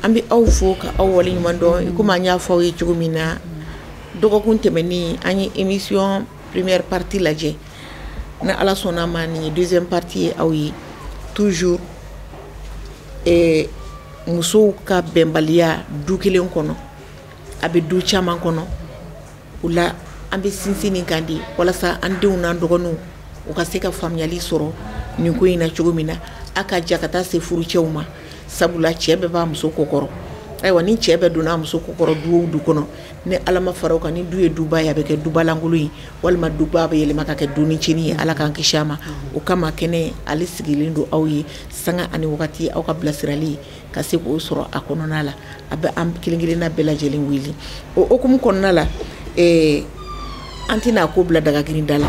An bɛ aw fo ka aw waleɲuman dɔn. Komi an y'a fɔ aw ye cogo min na dɔgɔkun tɛmɛnen, an ye émission première partie lajɛ. Ni Ala sɔnna a ma, nin ye deuxième partie ye aw ye. Toujours musow ka bɛnbaliya du kelen kɔnɔ, a bɛ du caman kɔnɔ. O la, an bɛ sinsin nin kan de walasa an denw n'an dɔgɔninw, u ka se ka faamuyali sɔrɔ nin ko in na cogo min na, a ka ja ka taa se furucɛw ma. Sabula cɛ bɛɛ b'a muso kɔkɔrɔ. Ayiwa, ni cɛ bɛɛ donna a muso kɔkɔrɔ du o du kɔnɔ, ni Ala ma fara o kan, ni du ye duba ye, a bɛ kɛ dubalankolon ye, walima duba bɛ yɛlɛma ka kɛ dunicinin ye. Ala k'an kisi a ma. O kama, kɛnɛ ale sigilen don aw ye sanga ani wagati, aw ka bilasirali ka se k'o sɔrɔ a kɔnɔna la. A bɛ an kelen kelenna bɛɛ lajɛlen wele. O hokumu kɔnɔna la, an tɛna ko bila dagagirin da la.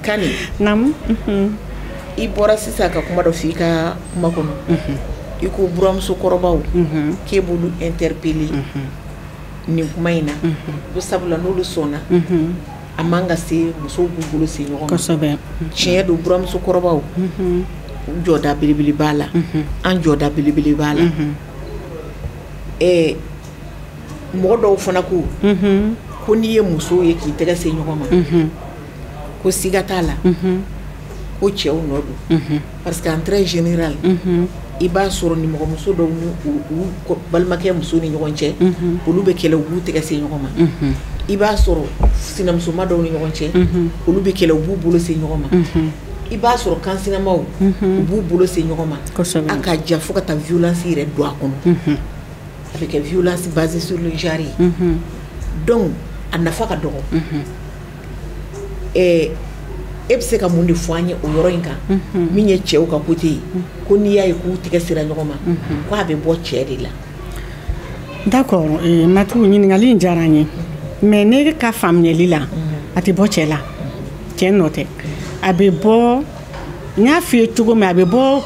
Kani. Naamu. I bɔra sisan ka kuma dɔ fɔ i ka kuma kɔnɔ. I ko buramusokɔrɔbaw, k'e b'olu interpeller nin kuma in na, ko sabula n'olu sɔnna, a man ka se musow k'u bolo se ɲɔgɔn ma. Tiɲɛ don, buramusokɔrɔbaw jɔda belebele b'a la, an jɔda belebele b'a la. Mɔgɔ dɔw fana ko ko n'i ye musow ye k'i tɛgɛ se ɲɔgɔn ma, ko siga t'a la ko cɛw nɔ don, parce que en très général, i b'a sɔrɔ nimɔgɔmuso dɔw ni u balimakɛ muso ni ɲɔgɔn cɛ, olu bɛ kɛlɛ, u b'u tɛgɛ se ɲɔgɔn ma. I b'a sɔrɔ sinamusoma dɔw ni ɲɔgɔn cɛ, olu bɛ kɛlɛ, u b'u bolo se ɲɔgɔn ma. I b'a sɔrɔ kansinamaw, u b'u bolo se ɲɔgɔn ma. A ka ja fo ka taa violence yɛrɛ don a kɔnɔ, a bɛ kɛ violence basée sur le genre ye. Donc a nafa ka dɔgɔ. E bɛ se ka mun de fɔ an ye o yɔrɔ in kan, min ye cɛw ka côté ye, ko n'i y'a ye k'u tɛgɛ sera ɲɔgɔn ma, ko a bɛ bɔ cɛ de la? D'accord, Matu, ɲininkali in diyara n ye, mais ne ka faamuyali la, a tɛ bɔ cɛ la, cɛ nɔ tɛ. A bɛ bɔ, n y'a f'i ye cogo min, a bɛ bɔ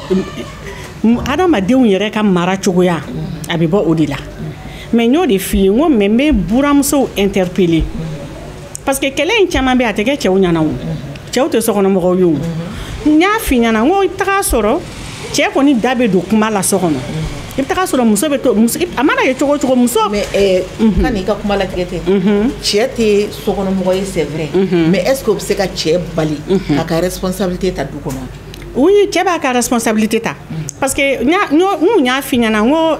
adamadenw yɛrɛ ka mara cogoya, a bɛ bɔ o de la. Mais n y'o de f'i ye, n ko mais n bɛ buramusow interpeller, parce que kɛlɛ in caman bɛ, a tɛ kɛ cɛw ɲɛna. O cɛw tɛ sokɔnɔmɔgɔw ye. O n y'a f'i ɲɛna, n ko i bɛ taga sɔrɔ cɛ kɔni da bɛ don kuma la so kɔnɔ. I bɛ taga sɔrɔ muso bɛ to muso, a mana kɛ cogo o cogo, muso. Mais kan i ka kuma latigɛ tɛ, cɛ tɛ sokɔnɔmɔgɔ ye, c'est vrai, mais est ce que o bɛ se ka cɛ bali k'a ka responsabilité ta du kɔnɔ? Oui, cɛ b'a ka responsabilité ta, parce que n kun y'a f'i ɲɛna, n ko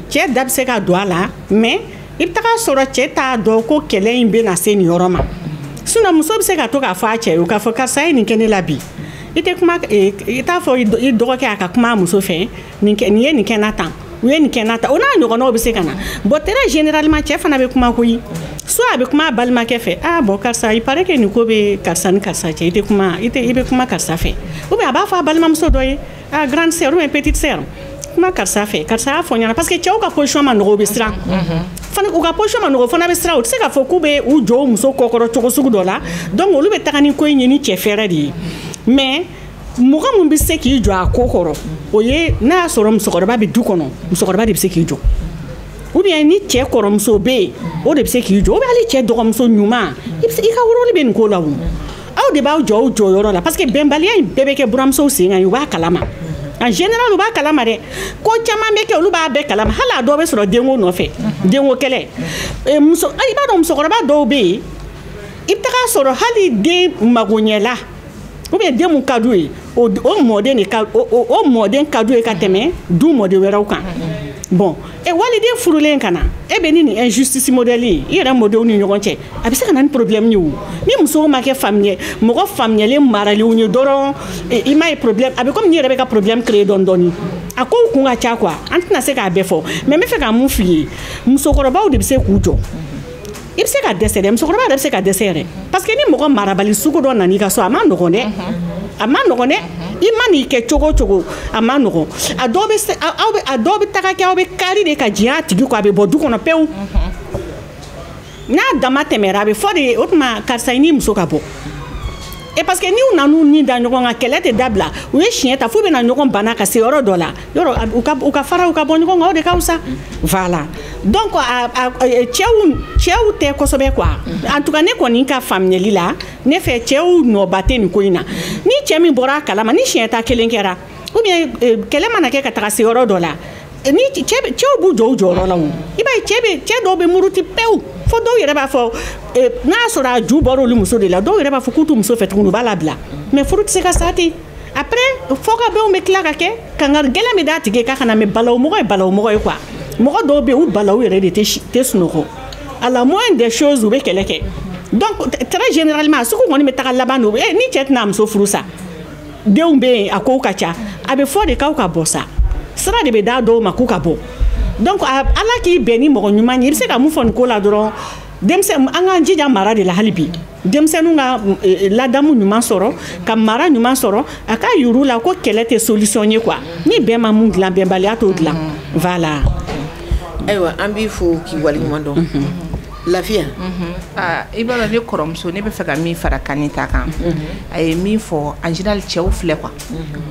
cɛ da bɛ se ka don a la, mais i bɛ taga sɔrɔ cɛ t'a dɔn ko kɛlɛ in bɛ na se nin yɔrɔ ma. Sinon muso bɛ se ka to k'a fɔ a cɛ ye, k'a fɔ karisa ye nin kɛ ne la bi. I tɛ kuma, i t'a fɔ i dɔgɔkɛ a ka kuma a muso fɛ, nin kɛ, nin ye nin kɛ n na tan, u ye nin kɛ n na tan, o n'a ɲɔgɔnnaw bɛ se ka na. Bon, très généralement, cɛ fana bɛ kuma koyi. Soit a bɛ kuma a balimakɛ fɛ: ah bon, karisa, il paraît que nin ko bɛ karisa ni karisa cɛ, i tɛ kuma, i tɛ, i bɛ kuma karisa fɛ. Ou bien a b'a fɔ a balimamuso dɔ ye: ah, grande sœur ou bien petite sœur, kuma karisa fɛ, karisa y'a fɔ n ɲɛna. Parce que cɛw ka position ma nɔgɔ, u bɛ siran fana, u ka position ma nɔgɔ, o fana bɛ siran, u tɛ se k'a fɔ k'u bɛ u jɔ u muso kɔkɔrɔ cogo sugu dɔ la. Donc olu bɛ taga ni ko in ye ni cɛ fɛrɛ de ye. Mais mɔgɔ min bɛ se k'i jɔ a ko kɔrɔ, o ye n'a y'a sɔrɔ musokɔrɔba bɛ du kɔnɔ, musokɔrɔba de bɛ se k'i jɔ, ou bien ni cɛ kɔrɔmuso bɛ yen, o de bɛ se k'i jɔ, ou bien hali cɛ dɔgɔmuso ɲuman, i bɛ se i ka rôle bɛ nin ko la. O aw de b'aw jɔ aw jɔyɔrɔ la, parce que bɛnbaliya in bɛɛ bɛ kɛ buramusow sen kan, u b'a kalama. En général, u b'a kalama dɛ. Ko caman bɛ kɛ, olu b'a bɛɛ kalama. Hali a dɔw bɛ sɔrɔ denko nɔfɛ, denko kɛlɛ. Muso, i b'a dɔn, musokɔrɔba dɔw bɛ yen, i bɛ taga sɔrɔ hali den magoɲɛla, ou bien den mun ka d'u ye, o mɔden de ka o mɔden ka d'u ye ka tɛmɛ du mɔden wɛrɛw kan. Bon, e waliden furulen ka na, e bɛ ni nin injustice modèle ye i yɛrɛ mɔdenw ni ɲɔgɔn cɛ, a bɛ se ka na ni problème ye. O ni musow ma kɛ faamuya, mɔgɔ faamuyalen maralenw ye dɔrɔn, i m'a ye, problème a bɛ komi n'i yɛrɛ bɛ ka problème créer dɔɔni dɔɔni. A kow kun ka ca quoi, an tɛna se k'a bɛɛ fɔ, mais n bɛ fɛ ka mun f'i ye, musokɔrɔbaw de bɛ se k'u jɔ. I bɛ se ka dɛsɛ dɛ, musokɔrɔba yɛrɛ bɛ se ka dɛsɛ yɛrɛ, parce que ni mɔgɔ marabali sugu dɔ nana i ka so, a ma nɔgɔn dɛ, a ma nɔgɔn dɛ. I ma n'i kɛ cogo o cogo, a ma nɔgɔn. A dɔw bɛ se, aw bɛ, a dɔw bɛ taga kɛ, aw bɛ kari de ka jigin a tigi kɔ, a bɛ bɔ du kɔnɔ pewu. N'a dama tɛmɛra, a bɛ fɔ de: o tuma karisa, i n'i muso ka bɔ. E parce que n'u nan'u ni da ɲɔgɔn kan, kɛlɛ tɛ dabila. U ye siɲɛ ta f'u bɛna ɲɔgɔn bana ka se yɔrɔ dɔ la, yɔrɔ u ka fara, u ka bɔ ɲɔgɔn kan, o de ka fisa. Voilà, donc a cɛw tɛ kosɛbɛ quoi. En tout cas, ne kɔni ka faamuyali la, ne fɛ, cɛw nɔba tɛ nin ko in na. Ni cɛ min bɔra a kalama, ni siɲɛ ta kelen kɛra, ou bien kɛlɛ mana kɛ ka taga se yɔrɔ dɔ la. Ni cɛw b'u jɔ u jɔyɔrɔ la o, i b'a ye cɛ dɔw bɛ muruti pewu, fo dɔw yɛrɛ b'a fɔ n'a y'a sɔrɔ a ju bɔra olu muso de la, dɔw yɛrɛ b'a fɔ k'u t'u muso fɛ tuguni, u b'a labila. Mais furu tɛ se ka sa ten. Après fɔkabɛnw bɛ tila ka kɛ, kangari gɛlɛn bɛ d'a tigi ye k'a kana, mais balawu mɔgɔ ye balawu mɔgɔ ye quoi. Mɔgɔ dɔw bɛ yen, u balawu yɛrɛ de tɛ sunɔgɔ, à la moindre des choses u bɛ kɛlɛ kɛ. Donc très généralement a sugu kɔni bɛ taga laban de, ni cɛ tɛna muso furu sa, denw bɛ yen, a kow ka ca, a bɛ fɔ de k'aw ka bɔ sa, sira de bɛ d'a dɔw ma k'u ka bɔ. Donc ala k'i bɛn ni mɔgɔ ɲuman ye. I bɛ se ka mun fɔ nin ko la dɔrɔn, denmisɛn an k'an jija mara de la hali bi, denmisɛnninw ka ladamu ɲuman sɔrɔ, ka mara ɲuman sɔrɔ, a ka yir'u la ko kɛlɛ tɛ solution ye quoi. Ni bɛn ma mun dilan, bɛnbaliya t'o dilan. Voilà. Ayiwa, an b'i fo k'i waleɲuman dɔn. Lafiya. I b'a dɔn, ne kɔrɔmuso, ne bɛ fɛ ka min fara Kani ta kan, a ye min fɔ, en général cɛw filɛ quoi,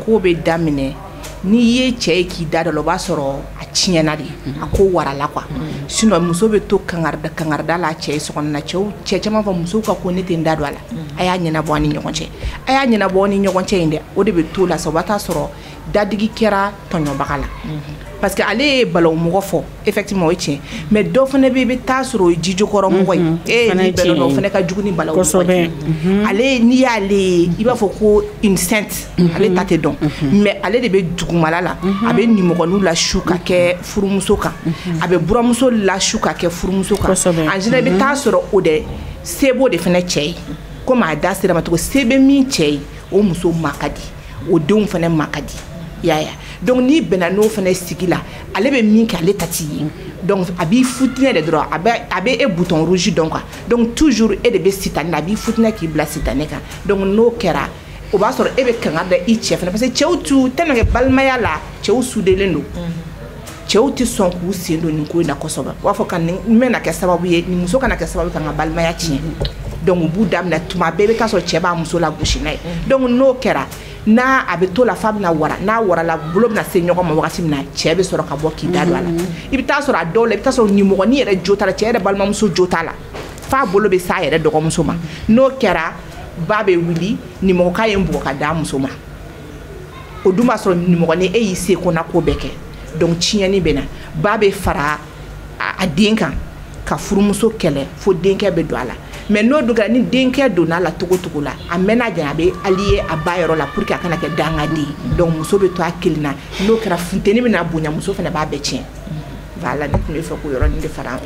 ko bɛ daminɛ n'i ye cɛ ye k'i da dɔ la, o b'a sɔrɔ a tiɲɛna de, a ko warala quoi. Sinon muso bɛ to kangarida la cɛ ye so kɔnɔ na. Cɛw, cɛ caman fɔ musow ka ko ne tɛ n da don a la, a y'a ɲɛnabɔ an ni ɲɔgɔn cɛ, a y'a ɲɛnabɔ ni ɲɔgɔn cɛ in dɛ, o de bɛ to la sa, o b'a taa sɔrɔ dadigi kɛra tɔɲɔbaga la. Parce que ale ye balawu mɔgɔ fɔ, effectivement o ye tiɲɛ, mais dɔ fana bɛ yen, i bɛ taa sɔrɔ o ye jijukɔrɔ mɔgɔ ye, e ni bɛnna o fana ka jugu ni balawu mɔgɔ ye. Ale, n'i y'ale ye, i b'a fɔ ko une sainte, ale ta tɛ dɔn, mais ale de bɛ dugumala la, a bɛ nimɔgɔninw la su ka kɛ furumuso kan, a bɛ buramuso la su ka kɛ furumuso kan. En général i bɛ taa sɔrɔ o dɛ se b'o de fana cɛ ye, komi a da sera ma cogo, se bɛ min cɛ ye, o muso ma ka di, o denw fana ma ka di. Ya ya, donc n'i bɛnna n'o fana sigi la, ale bɛ min kɛ, ale ta t'i ye. Donc a b'i futinɛ de dɔrɔn, a bɛ e bouton rouge dɔn quoi. Donc toujours e de bɛ sitanɛ la, a b'i futinɛ k'i bila sitanɛ kan. Donc n'o kɛra, o b'a sɔrɔ e bɛ kangari da i cɛ fana, parce que cɛw t'u tellement que balimaya la, cɛw sudelen don, cɛw tɛ sɔn k'u sen don nin ko in na kosɛbɛ. U b'a fɔ ka nin bɛna kɛ sababu ye, nin muso kana kɛ sababu ye ka n ka balimaya tiɲɛ. Donc u b'u daminɛ tuma bɛɛ, i bɛ taa sɔrɔ cɛ b'a muso lagosi n'a ye. Donc n'o kɛra, n'a a bɛ to la f'a bɛna wara, n'a warala, bolo bɛna se ɲɔgɔn ma wagati min na, cɛ bɛ sɔrɔ ka bɔ k'i da don a la. I bɛ taa sɔrɔ a dɔw la, i bɛ taa sɔrɔ nimɔgɔnin yɛrɛ jo t'a la, cɛ yɛrɛ balimamuso jo t'a la, f'a bolo bɛ s'a yɛrɛ dɔgɔmuso ma. N'o kɛra, ba bɛ wuli, nimɔgɔka ye n bugɔ ka d'a muso ma, o dun b'a sɔrɔ nimɔgɔnin e y'i seko n'a ko bɛɛ kɛ. Donc tiɲɛni bɛ na, ba bɛ fara a den kan ka furumuso kɛlɛ fo denkɛ bɛ don a la. Mais n'o dun kɛra, ni denkɛ donna a la togo togo la, a mɛnna jan, a bɛ allier a ba yɔrɔ la pour que a kana kɛ dangaden ye. Donc muso bɛ to a kelen na, n'o kɛra funteni bɛna bonya, muso fana b'a bɛɛ tiɲɛ. Voilà, ne tun bɛ fɛ k'o yɔrɔnin de fara.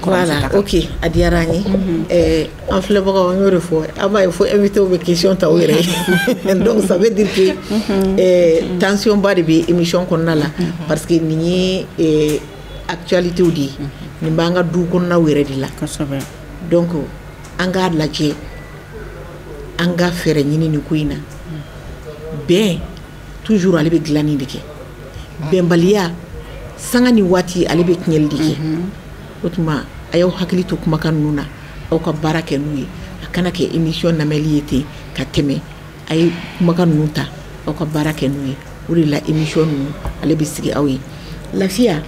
Voilà, ok, a diyara an ye. An filɛbagaw, an y'o de fɔ, an b'a ye fo invité bɛ question ta u yɛrɛ ye. Donc ça veut dire que tension ba de bɛ émission kɔnɔna la, parce que nin ye actualité de ye, nin b'an ka du kɔnɔnaw yɛrɛ de la. Donc an k'a lajɛ, an ka fɛɛrɛ ɲini nin ko in na. Bɛn toujours ale bɛ dilanni de kɛ, bɛnbaliya sanga ni waati ale bɛ tiɲɛli de kɛ. O tuma a y'aw hakili to kumakan ninnu na, aw ka baara kɛ n'u ye, a kana kɛ émission lamɛnli ye ten ka tɛmɛ. A ye kumakan ninnu ta, aw ka baara kɛ n'u ye. O de la émission ninnu ale bɛ sigi aw ye. Lafiya,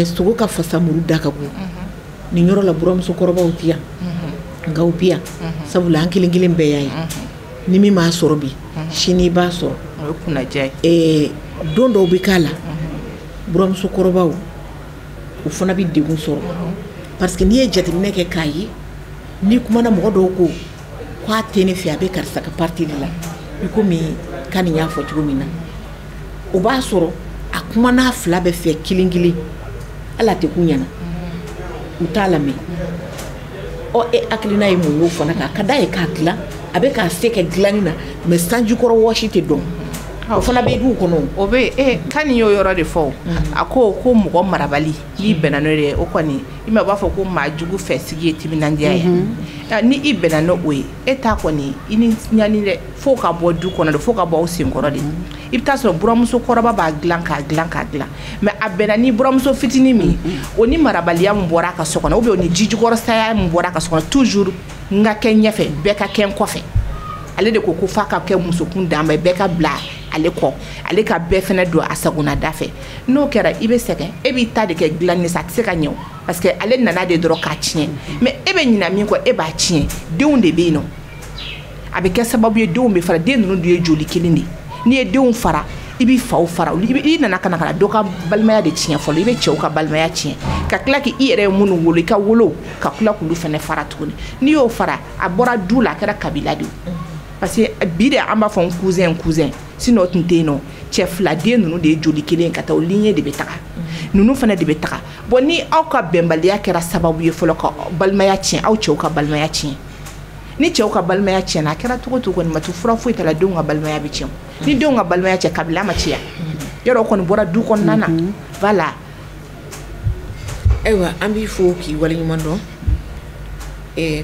sogo ka fasa muru da ka go nin yɔrɔ la, buramusokɔrɔbaw tɛ yan, nka u bɛ yan, sabula an kelen kelen bɛɛ y'a ye, ni min m'a sɔrɔ bi, sini i b'a sɔrɔ. O ye kunnadiya ye. Don dɔw bɛ k'a la, buramusokɔrɔbaw u fana bɛ degun sɔrɔ, parce que n'i ye jateminɛ kɛ k'a ye, n'i kumana mɔgɔ dɔw ko k'a tɛ ne fɛ, a bɛ karisa ka parti de la, i komi Kani y'a fɔ cogo min na, o b'a sɔrɔ a kumana fila bɛɛ fɛ kelen kelen, hali a tɛ k'u ɲɛna, u t'a lamɛn. Ɔ e hakilina ye mun y'o fana kan? A ka d'a ye k'a dilan, a bɛ k'a se kɛ dilanni na, mais sanjikɔrɔ wɔsi tɛ dɔn, o fana bɛ duw kɔnɔ. O bɛ Kani y'o yɔrɔ de fɔ, a ko ko mɔgɔ marabali n'i bɛnna n'o ye, o kɔni i ma b'a fɔ ko maa jugu fɛ sigi ye timinandiya ye. Ni i bɛnna n'o ye, e t'a kɔni i ni ɲani dɛ, fo ka bɔ du kɔnɔ de, fo ka bɔ aw senkɔrɔ de. I bɛ taa sɔrɔ buramuso kɔrɔba b'a dilan k'a dilan k'a dilan, mais a bɛnna ni buramuso fitinin min, o ni marabaliya min bɔra a ka so kɔnɔ, ou bien o ni jijukɔrɔsaya min bɔra a ka so kɔnɔ, toujours n ka kɛ ɲɛfɛ, bɛɛ ka kɛ n kɔfɛ. Ale de ko ko f'a ka kɛ musokun dan ma, bɛɛ ka bila ale kɔ, ale ka bɛɛ fana don a sagona da fɛ. N'o kɛra, i bɛ sɛgɛn, e b'i ta de kɛ dilanni sa, a tɛ se ka ɲɛ o, parce que ale nana de dɔrɔn k'a tiɲɛ. Mais e bɛ ɲina min kɔ, e b'a tiɲɛ, denw de bɛ yen nɔ, a bɛ kɛ sababu ye denw bɛ fara. Den ninnu dun ye joli kelen de ye, n'i ye denw fara, I b'i faw fara, i nana ka na ka na dɔ ka balimaya de tiɲɛ fɔlɔ, i bɛ cɛw ka balimaya tiɲɛ, ka tila k'i yɛrɛ ye minnu wolo, i ka wolo, ka tila k'olu fana fara tuguni. N'i y'o fara, a bɔra du la, a kɛra kabila de ye. Parce que bi de an b'a fɔ n cousin, n cousin, sinon o tun tɛ yen nɔ. Cɛ fila den ninnu de ye joli kelen ka taa, o lignée de bɛ taga, ninnu fana de bɛ taga. Bon, ni aw ka bɛnbaliya kɛra sababu ye fɔlɔ ka balimaya tiɲɛ, aw cɛw ka balimaya tiɲɛ, ni cɛw ka balimaya tiɲɛna, a kɛra cogo cogo kɔni, matu fura foyi t'a la, denw ka balimaya bɛ tiɲɛ. Ni denw ka balimaya cɛ, kabila ma ciya yɔrɔ kɔni bɔra du kɔnɔna na. Voilà. Ayiwa, an b'i fo k'i waleɲuman dɔn,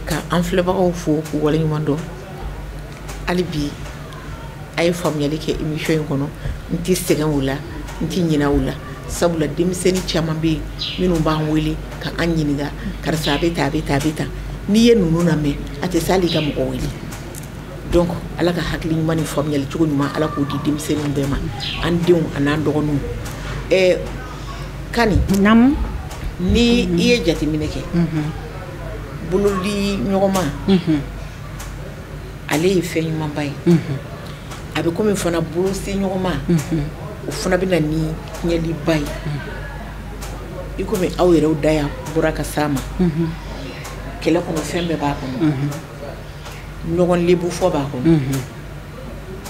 ka an filɛbagaw fo k'u waleɲuman dɔn. Hali bi a ye faamuyali kɛ émission in kɔnɔ, n tɛ sɛgɛn o la, n tɛ ɲinɛ o la, sabula denmisɛnnin caman bɛ yen minnu b'an wele ka an ɲininka: karisa, a bɛ tan, a bɛ tan, a bɛ tan. N'i ye ninnu lamɛn, a tɛ se hali i ka mɔgɔ wele. Donc Ala ka hakili ɲuman ni faamuyali cogo ɲuman, Ala k'o di denmisɛnninw bɛɛ ma, an denw a n'an dɔgɔninw. Kani, Naamu. ni i ye jateminɛ kɛ, bolodi ɲɔgɔnma, ale ye fɛn ɲumanba ye. A bɛ komi fana bolo se ɲɔgɔnma, o fana bɛ na ni tiɲɛliba ye, i komi aw yɛrɛw da yan bɔra ka s'a ma. Kɛlɛ kɔnɔ, fɛn bɛɛ b'a kɔnɔ. Ɲɔgɔn lebu fɔ b'a kɔnɔ,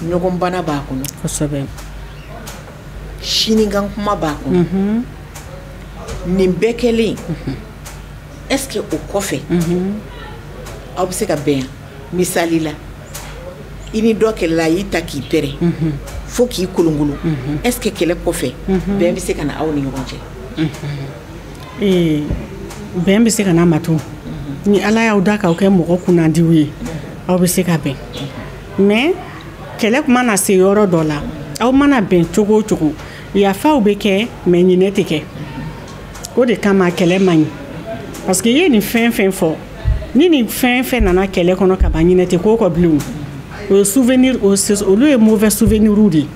ɲɔgɔn bana b'a kɔnɔ, sinikan kuma b'a kɔnɔ. Nin bɛɛ kɛlen, est ce que o kɔfɛ aw bɛ se ka bɛn? Misali la, i ni dɔ kɛlɛla, a y'i ta k'i pɛrɛn fo k'i kolonkolon, est ce que kɛlɛ kɔfɛ bɛn bɛ se ka na aw ni ɲɔgɔn cɛ? Bɛn bɛ se ka na, matu. Ni Ala y'aw da k'aw kɛ mɔgɔ kunnandiw ye, aw bɛ se ka bɛn. Mais kɛlɛ kuma na se yɔrɔ dɔ la, aw mana bɛn cogo o cogo, yafaw bɛ kɛ, mais ɲinɛ tɛ kɛ. O de kama kɛlɛ man ɲi, parce que i ye nin fɛn fɛn fɔ, ni nin fɛn fɛn nana kɛlɛ kɔnɔ ka ban, ɲinɛ tɛ k'o kɔ bilen. O ye souvenir, olu ye mauvais souvenir de ye.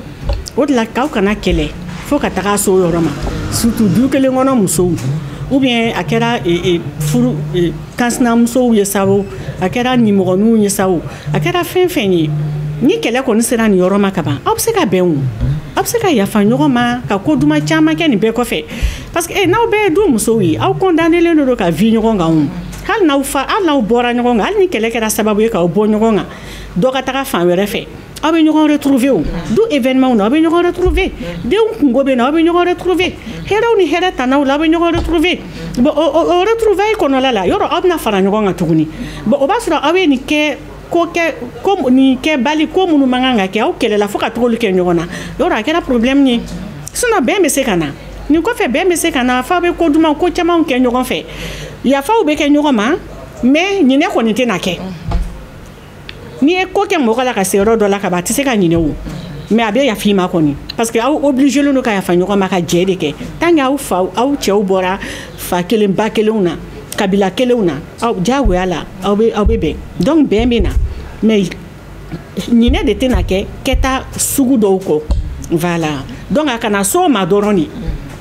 O de la k'aw kana kɛlɛ fo ka taga se o yɔrɔ ma, surtout du kelen kɔnɔ musow, ou bien a kɛra furu kansinamusow ye sa o, a kɛra nimɔgɔninw ye sa o, a kɛra fɛn fɛn ye, ni kɛlɛ kɔni sera nin yɔrɔ ma ka ban, aw bɛ se ka bɛn o, aw bɛ se ka yafa ɲɔgɔn ma, ka ko duman caman kɛ nin bɛɛ kɔfɛ. Parce que n'aw bɛɛ ye du musow ye, aw condamnélen don ka vi ɲɔgɔn kan o. Hali n'aw fa, hali n'aw bɔra ɲɔgɔn kan, hali ni kɛlɛ kɛra sababu ye k'aw bɔ ɲɔgɔn kan, dɔ ka taga fan wɛrɛ fɛ, aw bɛ ɲɔgɔn retrouver o. Du événement na, aw bɛ ɲɔgɔn retrouver. Denw kungo bɛ na, aw bɛ ɲɔgɔn retrouver. Hɛrɛw ni hɛrɛ tanaw la, aw bɛ ɲɔgɔn retrouver. Bon, o retrouvaille kɔnɔla la, yɔrɔ aw bɛna fara ɲɔgɔn kan tuguni. Bon, o b'a sɔrɔ aw ye nin kɛ, ko kɛ, ko nin kɛbali, ko minnu man kan ka kɛ, aw kɛlɛla fo ka togolu kɛ ɲɔgɔn na, yɔrɔ a kɛra problème ye. Sinon bɛn bɛ se ka na nin kɔfɛ, bɛn bɛ se ka na f'aw bɛ ko duman, ko camanw kɛ ɲɔgɔn fɛ, yafaw bɛ kɛ ɲɔgɔn ma, mais ɲinɛ kɔni tɛna kɛ. N'i ye ko kɛ mɔgɔ la ka se yɔrɔ dɔ la ka ban, a tɛ se ka ɲinɛ o, mais a bɛ yafa i ma kɔni, parce que aw obligé don ka yafa ɲɔgɔn ma, ka jɛ de kɛ. Tant que aw fa, aw cɛw bɔra fa kelen ba kelenw na, kabila kelenw na, aw diyagoya la aw bɛ bɛn. Donc bɛn bɛ na, mais ɲinɛ de tɛna kɛ kɛta sugu dɔw kɔ. Voilà, donc a kana s'o ma dɔrɔn de,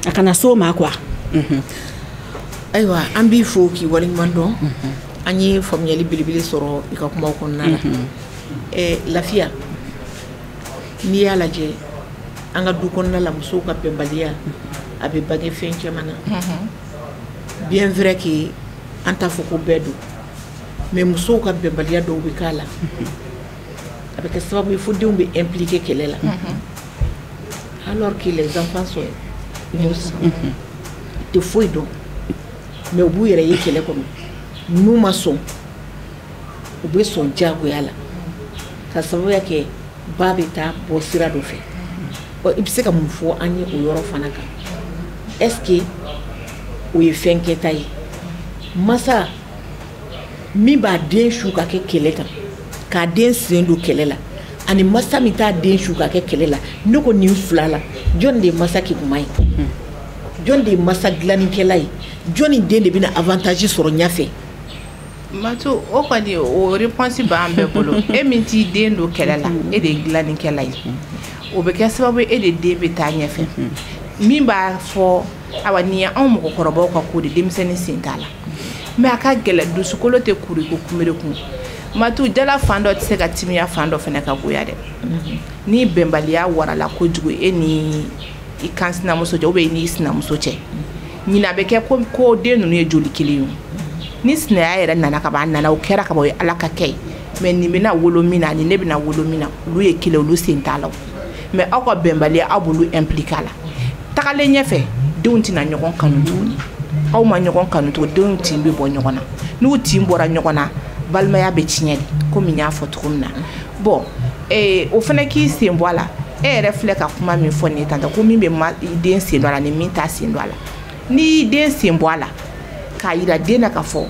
a kana s'o ma quoi. Ayiwa, an b'i fo k'i waleɲuman dɔn. An ye faamuyali belebele sɔrɔ i ka kumaw kɔnɔna la. Lafiya, n'i y'a lajɛ an ka du kɔnɔna la, musow ka bɛnbaliya a bɛ bange fɛn caman na. Bien vrai que an t'a fɔ ko bɛɛ don, mais musow ka bɛnbaliya dɔw bɛ k'a la, a bɛ kɛ sababu ye fo denw bɛ impliqué kɛlɛ la, alors que les enfants sont innocents, u tɛ foyi dɔn, mais u b'u yɛrɛ ye kɛlɛ kɔnɔ. N'u ma sɔn, u bɛ sɔn diyagoya la, ka sababuya kɛ ba bɛ taa bɔ sira dɔ fɛ. Ɔ, i bɛ se ka mun fɔ an ye o yɔrɔ fana kan? Est ce que o ye fɛn kɛta ye? Masa min b'a den su ka kɛ kɛlɛ kan, k'a den sen don kɛlɛ la, ani masa min t'a den su ka kɛ kɛlɛ la, ne ko nin fila la, jɔn de ye masa kekuma ye? Jɔn de ye masa dilannikɛla ye? Jɔnni den de bɛna avantage sɔrɔ ɲɛfɛ? Matu, o kɔni, o réponse b'an bɛɛ bolo. E min t'i den don kɛlɛ la, e de ye dilannikɛla ye. O bɛ kɛ sababu ye e de den bɛ taa ɲɛfɛ. Min b'a fɔ, awa, nin ye anw mɔgɔkɔrɔbaw ka ko de, denmisɛnnin sen t'a la, mais a ka gɛlɛn. Dusukolo tɛ kuru ko kunberekun. Matu jala fan dɔ tɛ se ka timiya fan dɔ fana ka goya dɛ. Ni bɛnbaliya warala kojugu e ni i kan sinamuso cɛ ou bien i n'i sinamuso cɛ, ɲina bɛ kɛ ko den ninnu ye joli kelen ye. Ni sinaya yɛrɛ nana ka ban, a nana o kɛra ka ban, o ye Ala ka kɛ ye. Mais nin bɛna wolo min na ani ne bɛna wolo min na, olu ye kelen, olu sen t'a la. Mais aw ka bɛnbaliya aw b'olu impliqué a la. Tagalen ɲɛfɛ, denw tɛna ɲɔgɔn kanu tuguni. Aw ma ɲɔgɔn kanu tuguni, denw tin bɛ bɔ ɲɔgɔn na. N'u tin bɔra ɲɔgɔn na, balimaya bɛ tiɲɛ de, komi n y'a fɔ cogo min na. Bon, o fana k'i sen bɔ a la. E yɛrɛ filɛ ka kuma min fɔ nin ye tantɔ, ko min bɛ i den sen don a la ni min t'a sen don a la. N'i y'i den sen bɔ a la, k'a yira den na k'a fɔ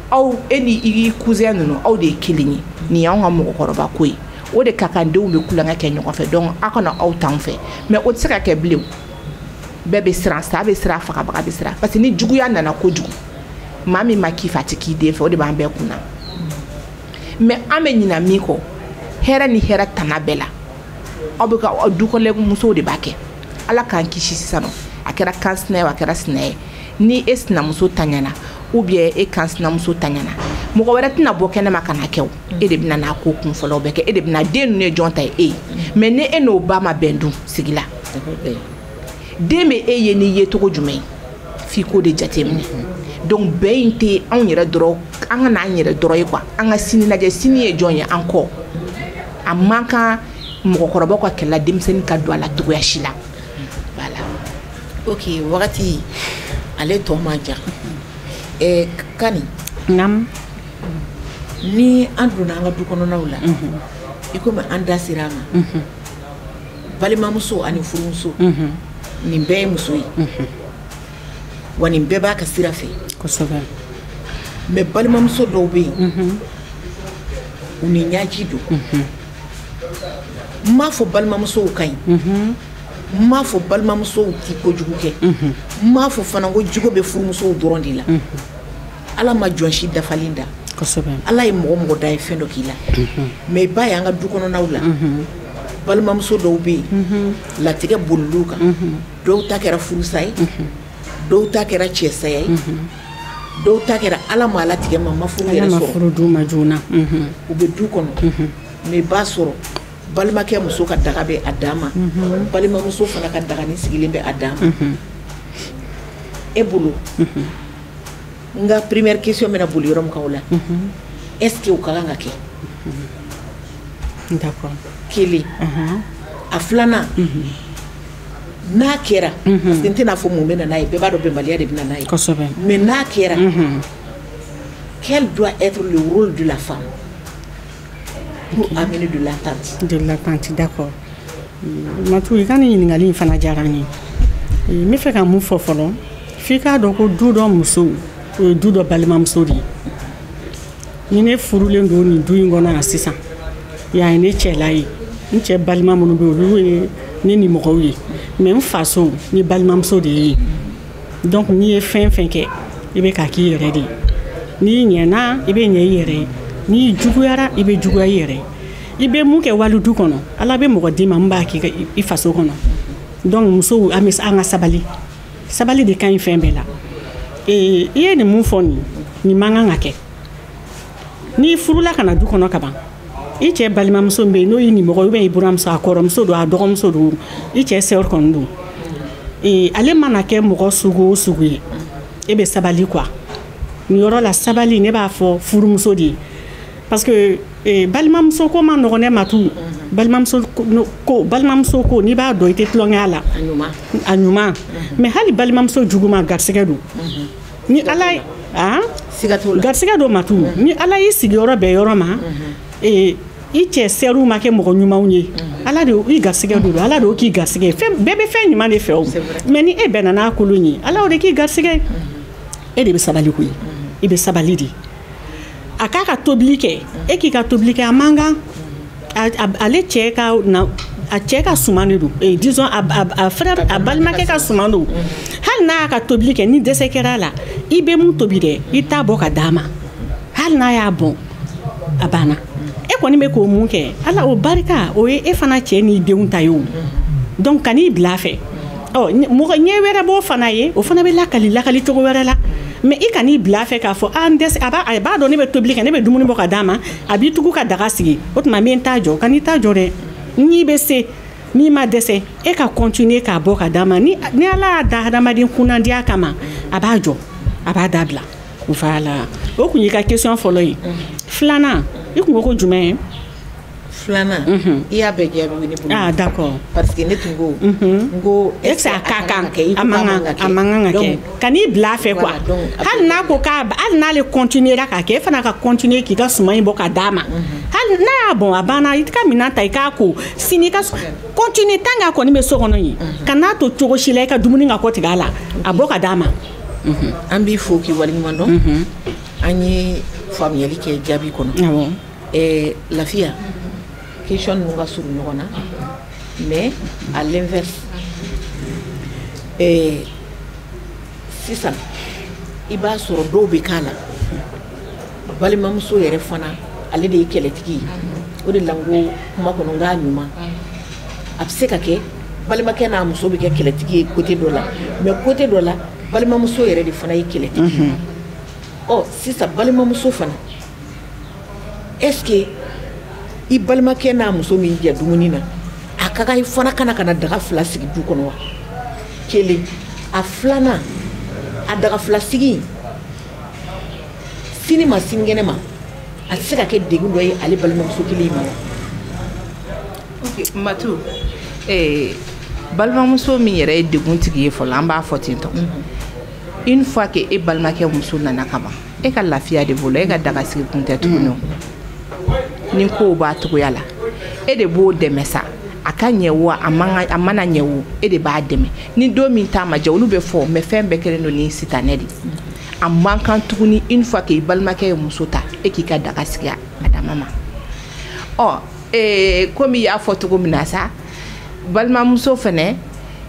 aw e ni i cousin ninnu aw de ye kelen ye, nin y'anw ka mɔgɔkɔrɔba ko ye, o de ka kan denw bɛ kulonkɛ kɛ ɲɔgɔn fɛ, donc aw kana aw t'anw fɛ. Mais o tɛ se ka kɛ bilen, bɛɛ bɛ siran, sa bɛ siran, fagabaga bɛ siran, parce que ni juguya nana kojugu, maa min ma k'i fɛ a tɛ k'i den fɛ, o de b'an bɛɛ kunna. Mais an bɛ ɲina min kɔ, hɛrɛ ni hɛrɛ tana bɛɛ la, aw bɛ ka dukɔnɔmusow de b'a kɛ. Ala k'an kisi sisan nɔ, a kɛra kan sinaya ye, a kɛra sinaya ye, ni e sinamuso taɲana ou bien e kan sinamuso taɲana, mɔgɔ wɛrɛ tɛna bɔ kɛnɛma ka na kɛ o, e de bɛna n'a ko kun fɔlɔ bɛɛ kɛ, e de bɛna den ninnu ye jɔn ta ye e ye. Mais ni e n'o ba ma bɛn dun sigi la, den bɛ e ye n'i ye cogo jumɛn ye, f'i k'o de jateminɛ. Donc bɛn in tɛ anw yɛrɛ dɔrɔn, an ka n'an yɛrɛ dɔrɔn ye quoi, an ka sini lajɛ, sini ye jɔn ye an kɔ. A man kan mɔgɔkɔrɔbaw ka kɛlɛ la denmisɛnnin ka don a la cogoya si la. Voilà. Ok, wagati ale tɔ man jan. Kani. Naam. Ni an donna an ka du kɔnɔnaw la, i komi an da sera a ma, balimamuso ani furumuso, nin bɛɛ ye muso ye, wa nin bɛɛ b'a ka sira fɛ. Kosɛbɛ. Mais balimamuso dɔw bɛ yen, u ni ɲaji don. N m'a fɔ balimamusow ka ɲi, n m'a fɔ balimamusow ti kojugu kɛ, n m'a fɔ fana ko jogo bɛ furumusow dɔrɔn de la. Ala ma jɔn si dafalen da. Kosɛbɛ. Ala ye mɔgɔ mɔgɔ da ye fɛn dɔ k'i la. Mais i b'a ye an ka du kɔnɔnaw la, balimamuso dɔw bɛ yen, latigɛ bolil'u kan, dɔw ta kɛra furusa ye, dɔw ta kɛra cɛsaya ye, dɔw ta kɛra Ala ma latigɛ ma furu yɛrɛ sɔrɔ. Furu d'u ma joona. U bɛ du kɔnɔ, mais i b'a sɔrɔ balimakɛ muso ka daga bɛ a dan ma, balimamuso fana ka daga ni sigilen bɛ a dan ma. E bolo, n ka première question bɛna boli yɔrɔ min kan o la, est-ce que o ka kan ka kɛ? D'accord. Kelen. A filanan, n'a kɛra, parce que n tɛna fɔ mun bɛ na n'a ye, bɛɛ b'a dɔn bɛnbaliya de bɛ na n'a ye. Kosɛbɛ. Mais n'a kɛra, quel doit être le rôle de la femme pour amener de l'attente? De l'attente, d'accord. Matu, i ka nin ɲininkali in fana diyara n ye. N bɛ fɛ ka mun fɔ fɔlɔ, f'i k'a dɔn ko du dɔ muso, o ye du dɔ balimamuso de ye. Ni ne furulen don nin du in kɔnɔ yan sisan, yan ye ne cɛla ye, n cɛ balima minnu bɛ yen, olu ye ne nimɔgɔw ye, mais n faso ni balimamuso de ye. Donc n'i ye fɛn fɛn kɛ, i bɛ k'a k'i yɛrɛ de ye. N'i ɲɛna, i bɛ ɲɛ i yɛrɛ ye. N'i juguyara, i bɛ juguya i yɛrɛ ye. I bɛ mun kɛ wali du kɔnɔ, Ala bɛ mɔgɔ d'i ma min b'a k'i i faso kɔnɔ. Donc musow, an bɛ an ka sabali, sabali de ka ɲi fɛn bɛɛ la. I ye nin mun fɔ nin, nin man kan ka kɛ. N'i furula ka na du kɔnɔ ka ban, i cɛ balimamuso min bɛ yen n'o y'i nimɔgɔ ye ou bien i buramuso, a kɔrɔmuso don, a dɔgɔmuso don, i cɛ sœur kɔni don, ale mana kɛ mɔgɔ sugu o sugu ye, e bɛ sabali quoi. Nin yɔrɔ la sabali, ne b'a fɔ furumuso de ye, parce que balimamuso ko ma nɔgɔn ne ma tu. Balimamuso ko n'i b'a dɔn i tɛ tulonkɛ a la, a ɲuman. Mais hali balimamuso juguman garisɛgɛ don. Ni Ala ye garisɛgɛ don matu, ni Ala y'i sigiyɔrɔ bɛn yɔrɔ ma, i cɛ sɛriw ma kɛ mɔgɔ ɲumanw ye, Ala de i garisɛgɛ don, Ala de y'o k'i garisɛgɛ. Fɛn bɛɛ bɛ fɛn ɲuman de fɛ o, mais ni e bɛnna n'a kolon ye, Ala o de k'i garisɛgɛ. E de bɛ sabali koyi, i bɛ sabali de. A k'a ka tobili kɛ, e k'i ka tobili kɛ, a man kan. Ale cɛ ka na, a cɛ ka suman de don, disons a frère, a balimakɛ ka suman don. Hali n'a y'a ka tobili kɛ, ni dɛsɛ kɛra a la, i bɛ mun tobi dɛ, i t'a bɔ ka d'a ma. Hali n'a y'a bɔn, a banna. E kɔni bɛ k'o mun kɛ, Ala o barika, o ye e fana cɛ n'i denw ta ye o. Donc kan'i bila a fɛ. Ɔ mɔgɔ ɲɛ wɛrɛ b'o fana ye, o fana bɛ lakali lakali cogo wɛrɛ la. Mais i kan'i bila a fɛ k'a fɔ a n dɛsɛ, a b'a dɔn ne bɛ tobili kɛ, ne bɛ dumuni bɔ ka d'a ma, a b'i tugu ka daga sigi, o tuma n bɛ n ta jɔ. Kan'i ta jɔ dɛ, n'i bɛ se, n'i ma dɛsɛ, e ka continuer k'a bɔ ka d'a ma. Ni Ala y'a da hadamaden kunnandiya kama, a b'a jɔ, a b'a dabila. Voilà, o kun y'i ka question fɔlɔ ye. Filanan, i kun ko ko jumɛn ye? Filanan, i y'a bɛɛ jaabi ne bolo. Ah d'accord. Parce que ne tun ko n ko est ce que a ka kan, a man kan ka kɛ, ka n'i bila a fɛ quoi. Hali n'a ko k'a, hali n'ale continuera k'a kɛ, e fana ka continuer k'i ka suman in bɔ ka d'a ma. Hali n'a y'a bɔn, a banna, i ka minɛn ta i k'a ko sini, i ka continuer tant qu'a kɔni bɛ so kɔnɔ yen, ka n'a to cogo si la i ka dumuni ka kɔ tigɛ a la, a bɔ ka d'a ma. An b'i fo k'i waleɲuman dɔn. An ye faamuyali kɛ jaabi kɔnɔ. Lafiya, question ninnu ka surun ɲɔgɔn na, mais à l'inverse, sisan i b'a sɔrɔ dɔw bɛ k'a la, balimamuso yɛrɛ fana ale de ye kɛlɛtigi ye. O de la n ko kuma kɔnɔ n k'a ɲuman, a bɛ se ka kɛ balimakɛ n'a muso bɛ kɛ kɛlɛtigi ye côté dɔ la, mais côté dɔ la balimamuso yɛrɛ de fana ye kɛlɛtigi ye. Ɔ sisan balimamuso fana, est-ce que i balimakɛ n'a muso min jɛ dumuni na, a ka kan i fana kana ka na daga fila sigi du kɔnɔ wa? Kelen. A filanan, a daga fila sigi sini ma sinikɛnɛ ma, a tɛ se ka kɛ degun dɔ ye ale balimamuso kelen ma wa? Ok Matu, balimamuso min yɛrɛ ye degun tigi ye fɔlɔ, an b'a fɔ ten tɔ. Une fois que e balimakɛ muso nana ka ban, e ka lafiya de bolo, e ka daga sigi kun tɛ tuguni. Ni kow b'a cogoya la, e de b'o dɛmɛ sa, a ka ɲɛ wo, a mana ɲɛ wo, e de b'a dɛmɛ. Ni don min t'a ma diya, olu bɛ fɔ, mais fɛn bɛɛ kɛlen don ni sitanɛ de. A man kan tuguni une fois que i balimakɛ ye muso ta, e k'i ka daga sigi a dama ma. Ɔ komi i y'a fɔ cogo min na sa, balimamuso fɛnɛ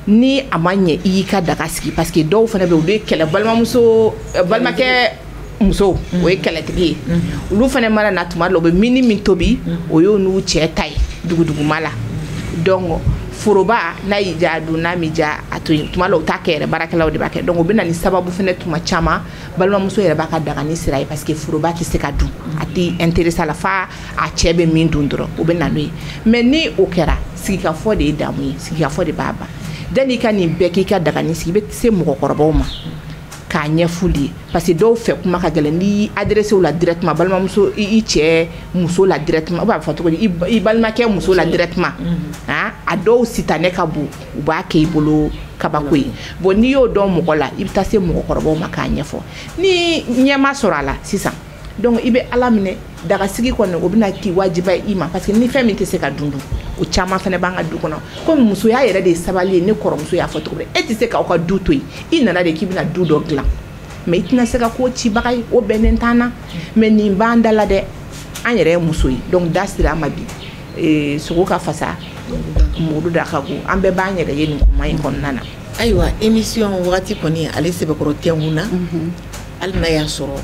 ni a ma ɲɛ i y'i ka daga sigi, parce que dɔw fɛnɛ bɛ yen, olu ye kɛlɛ, balimamuso balimakɛ muso o ye kɛlɛtigi ye. Olu fana mana na tuma dɔ la, u bɛ mini min tobi, o y'o n'u cɛ ta ye duguduguma la. Donc foroba n'a y'i diya a dun, n'a m'i diya a to yen. Tuma dɔ la u t'a kɛ yɛrɛ, baarakɛlaw de b'a kɛ. Donc o bɛ na ni sababu fana tuma caman, balimamuso yɛrɛ b'a ka dagani sira ye, parce que foroba tɛ se ka dun, a tɛ intéressé a la, f'a a cɛ bɛ min dun dɔrɔn o bɛ na n'o ye. Mais ni o kɛra, sigikafɔ de ye damu ye, sigikafɔ de b'a ban. Yanni i ka nin bɛɛ k'i ka dagani sigi, i bɛ se mɔgɔkɔrɔbaw ma k'a ɲɛf'u ye, parce que dɔw fɛ kuma ka gɛlɛn, n'i y'i adressé u la directement, balimamuso i cɛ muso la directement, ou b'a fɔ cogo di, i balimakɛ muso la directement, a dɔw sitanɛ ka bon, u b'a kɛ i bolo kabako ye. Bon n'i y'o dɔn mɔgɔ la, i bɛ taa se mɔgɔkɔrɔbaw ma k'a ɲɛfɔ. Ni ɲɛ ma sɔrɔ a la sisan, donc i bɛ Ala minɛ, dagasigi kɔni o bɛna k'i wajiba ye i ma, parce que ni fɛn min tɛ se ka dun dun, o caman fana b'an ka du kɔnɔ. Komi musoya yɛrɛ de ye sabali ye, ne kɔrɔmuso y'a fɔ cogo min, e tɛ se k'aw ka du to yen, i nana de k'i bɛna du dɔ dilan, mais i tɛna se ka ko cibaga ye, o bɛnnen t'an na. Mais nin b'an da la dɛ, an yɛrɛ ye muso ye, donc da sira an ma bi, sogo ka fasa, muru da ka go, an bɛɛ b'an yɛrɛ ye nin kuma in kɔnɔna na. Ayiwa, émission wagati kɔni ale sɛbɛkɔrɔ tɛnkun na, hali n'a y'a sɔrɔ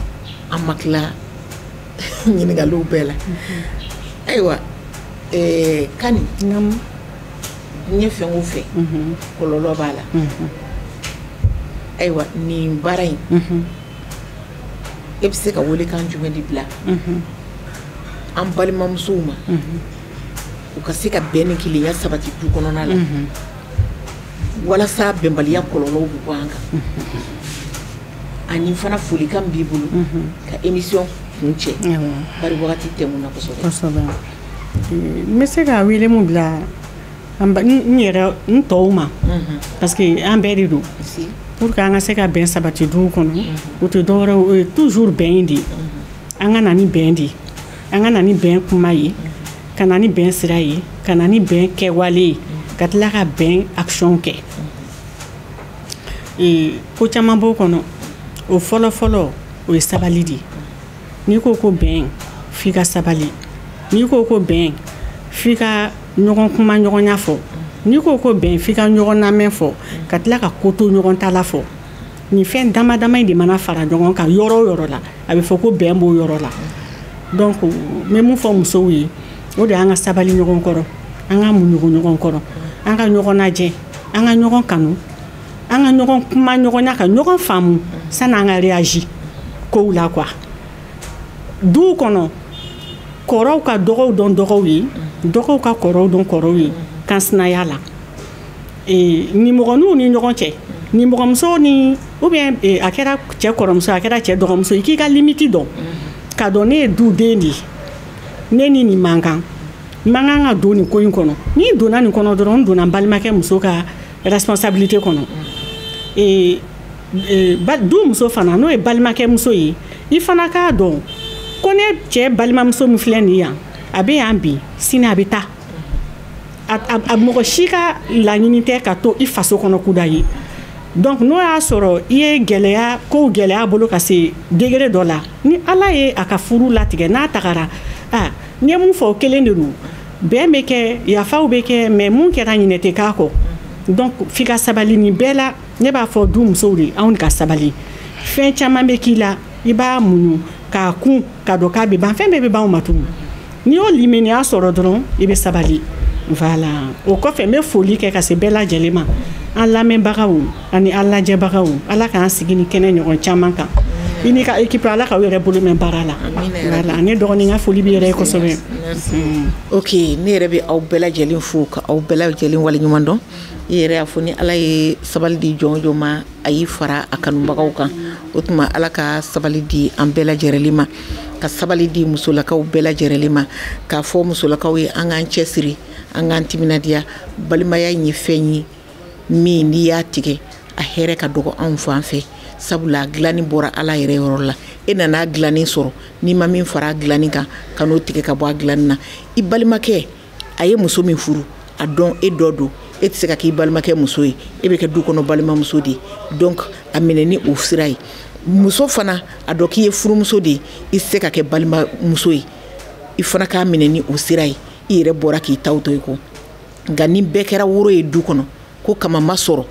an ma tila ɲininkaliw bɛɛ la. Ayiwa, Kani, diɲɛ fɛn o fɛn kɔlɔlɔ b'a la. Ayiwa, nin baara in, e bɛ se ka welekan jumɛn de bila an balimamusow ma, u ka se ka bɛn ni kelenya sabati du kɔnɔna la, walasa bɛnbaliya kɔlɔlɔw bɛ bɔ an kan? Ani fana folikan b'i bolo ka émission kun cɛ, bari wagati tɛmɛna kosɛbɛ. Kosɛbɛ. N bɛ se ka wele mun bila n yɛrɛ n tɔw ma, parce que an bɛɛ de don, pour que an ka se ka bɛn sabati duw kɔnɔ. O tɛ dɔwɛrɛ, o ye toujours bɛn in de ye. An ka na ni bɛn de ye, an ka na ni bɛn kuma ye, ka na ni bɛn sira ye, ka na ni bɛn kɛwale ye, ka tila ka bɛn action kɛ. Ko caman b'o kɔnɔ. O fɔlɔ fɔlɔ, o ye sabali de ye. N'i ko ko bɛn, f'i ka sabali. N'i ko ko bɛn, f'i ka ɲɔgɔn kuma ɲɔgɔnya fɔ. N'i ko ko bɛn, f'i ka ɲɔgɔn lamɛn fɔ, ka tila ka ko to ɲɔgɔn ta la fɔ. Nin fɛn dama dama in de mana fara ɲɔgɔn kan yɔrɔ o yɔrɔ la, a bɛ fɔ ko bɛn b'o yɔrɔ la. Donc n bɛ mun fɔ musow ye, o de y'an ka sabali ɲɔgɔn kɔrɔ, an ka muɲu ɲɔgɔn kɔrɔ, an ka ɲɔgɔn lajɛ, an ka ɲɔgɔn kanu. An ka ɲɔgɔn kuma ɲɔgɔnya ka ɲɔgɔn faamu sanni an ka réagir kow la quoi. Duw kɔnɔ kɔrɔw ka dɔgɔw dɔn dɔgɔw ye, dɔgɔw ka kɔrɔw dɔn kɔrɔw ye kansinaya la. Nimɔgɔninw ni ɲɔgɔn cɛ, nimɔgɔmuso ni ou bien a kɛra cɛ kɔrɔmuso, a kɛra cɛ dɔgɔmuso, i k'i ka limite dɔn k'a dɔn ne ye duden de ye, ne ni nin man kan, n man kan ka don nin ko in kɔnɔ. N'i donna nin kɔnɔ dɔrɔn, n donna n balimakɛ muso ka responsabilité kɔnɔ. Du muso fana, n'o ye balimakɛ muso ye, i fana k'a dɔn ko ne cɛ balimamuso min filɛ nin yan, a bɛ yan bi, sini a bɛ taa. A mɔgɔ si ka laɲini tɛ ka to i faso kɔnɔ kuda ye. Donc n'o y'a sɔrɔ i ye gɛlɛya kow gɛlɛya bolo ka se degré dɔ la, ni Ala ye a ka furu latigɛ n'a tagara, n ye mun fɔ o kelen de don, bɛn bɛ kɛ, yafaw bɛ kɛ, mais mun kɛra ɲinɛ tɛ k'a kɔ. Donc f'i ka sabali nin bɛɛ la. Ne b'a fɔ du musow de, anw ka sabali. Fɛn caman bɛ k'i la, i b'a muɲu k'a kun k'a dɔn k'a bɛ ban, fɛn bɛɛ bɛ ban o ma tugun. N'i y'o limaniya sɔrɔ dɔrɔn, i bɛ sabali. Voilà. O kɔfɛ n bɛ foli kɛ ka se bɛɛ lajɛlen ma, an lamɛnbagaw ani an lajɛbagaw. Ala k'an sigi ni kɛnɛ ɲɔgɔn caman kan. I n'i ka équipe, Ala k'aw yɛrɛ bolo mɛn baara la. Voilà, ne dɔgɔnin ka foli b'i yɛrɛ ye kosɛbɛ. Ok, ne yɛrɛ bɛ aw bɛɛ lajɛlen fo ka aw bɛɛ lajɛlen waleɲuman dɔn. I yɛrɛ y'a fɔ ni Ala ye sabali di jɔn jɔn ma, a y'i fara a kanubagaw kan. O tuma Ala ka sabali di an bɛɛ lajɛlen ma, ka sabali di musolakaw bɛɛ lajɛlen ma, k'a fɔ musolakaw ye an k'an cɛsiri, an k'an timinadiya. Balimaya in ye fɛn ye min n'i y'a tigɛ, a hɛrɛ ka dɔgɔ anw fan fɛ, sabula a dilanni bɔra Ala yɛrɛ yɔrɔ la. E nana dilanni sɔrɔ, n'i ma min fara a dilanni kan, ka n'o tigɛ ka bɔ a dilanni na. I balimakɛ a ye muso min furu, a dɔn e dɔ don, e tɛ se ka k'i balimakɛ muso ye, e bɛ kɛ du kɔnɔ balimamuso de ye. Donc a minɛ ni o sira ye. Muso fana a dɔn k'i ye furumuso de ye, i tɛ se ka kɛ balimamuso ye, i fana k'a minɛ ni o sira ye. I yɛrɛ bɔra k'i taw to i kɔ. Nka ni bɛɛ kɛra woro ye du kɔnɔ, ko kama ma sɔrɔ,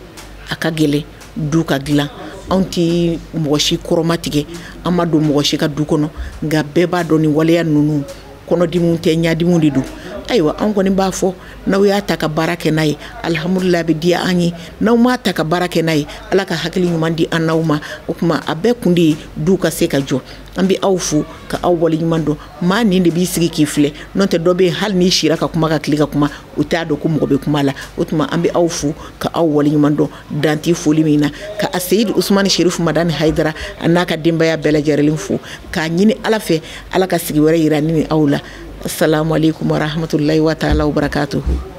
a ka gɛlɛn du ka dilan. Anw tɛ mɔgɔ si kɔrɔma tigɛ, an ma don mɔgɔ si ka du kɔnɔ, nka bɛɛ b'a dɔn ni waleya ninnu kɔnɔdimiw tɛ, ɲadimiw de don. Ayiwa, anw kɔni b'a fɔ n'aw y'a ta ka baara kɛ n'a ye, alihamudulila, bɛ diya an ye. N'aw m'a ta ka baara kɛ n'a ye, Ala ka hakili ɲuman di an n'aw ma. O tuma a bɛɛ kun de ye du ka se ka jɔ. An bɛ aw fo ka aw waleɲuman dɔn. Maa nin de b'i sigi k'i filɛ, n'o tɛ dɔ bɛ yen hali n'i sira ka kuma ka tile ka kuma, o t'a dɔn ko mɔgɔ bɛ kuma la. O tuma an bɛ aw fo ka aw waleɲuman dɔn danti foli min na, ka a Seyidi Usumani Serifu Madani Hayidara a n'a ka denbaya bɛɛ lajɛlen fo, k'a ɲini Ala fɛ Ala ka sigi wɛrɛ yira ne ni aw la. Assalamu alaikum warahmatullahi wa ta'ala wabarakatuhu.